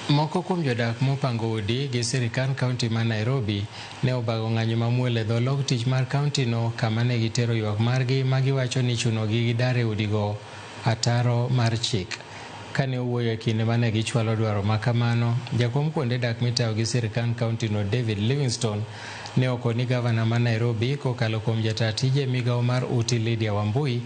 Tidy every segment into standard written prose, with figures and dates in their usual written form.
Moko kuom jodak mopango udi gi sirikand kaunti ma Nairobi ne obago ng'anyo mamuol e dho log tich mar kaunti no kama ne gitero ywak margi ma giwacho ni chunogi gidar e udigo ataro mar chik. Kane owuoyo e kinde mane gichwalo dwaro ma kamano, jakom kuonde dak mitayo gi sirikand kaunti no David Livingstone ne okoni gavana ma Nairobi kokalo kuom jataa tije migawo mar uti Lydia Wambui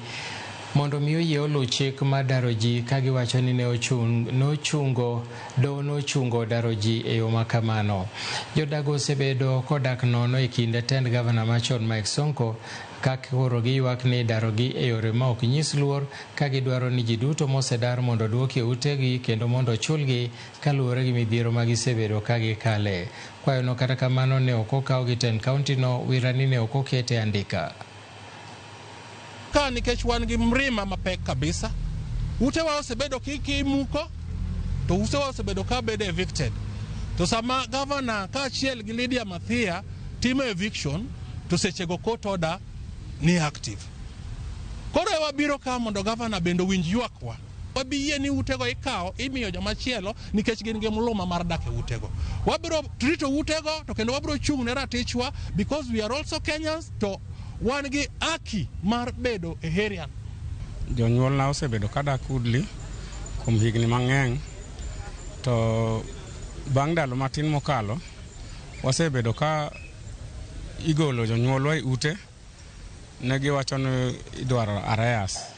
mondo mi oyie oluw chik mar daro ji ka giwacho ni ne ochungo doho nochungo daro ji e yo ma kamano. Jodago osebedo kodak nono e kinde tend gavana machon Mike Sonko ka koro giywak ni darogi e yore ma ok nyis luor ka gidwaro ni ji duto mosedar mondo oduoki e utegi kendo mondo ochulgi kaluwore gi midhiero ma gisebedo ka gikale. Kwayono kata kamano ne ok okaw gi tend kaunti no wira ni ne ok okete andika. Ka nikech wan gi mrima mapek kabisa, utewa osebedo kimuko to utewa osebedo ka bedo evicted. To sama gavana kaachiel gi Lydia Mathia timo eviction to sechego court order ni active. Koro e wabiro ka mondo gavana bende owinj ywakwa. Wabi yie ni utego ikawo imiyo jomachielo nikech gin gi mluma mar dak e utego. Wabiro rito utego to kendo wabiro chung' ne ratichwa because we are also Kenyans to wan gi haki mar bedo e area. Jonyuolna osebedo kadak Woodley kuom higni mang'eny to bang' ndalo matin mokalo wasebedo ka igolo jonyuolwa e ute ne giwacho ni idwaro arrears.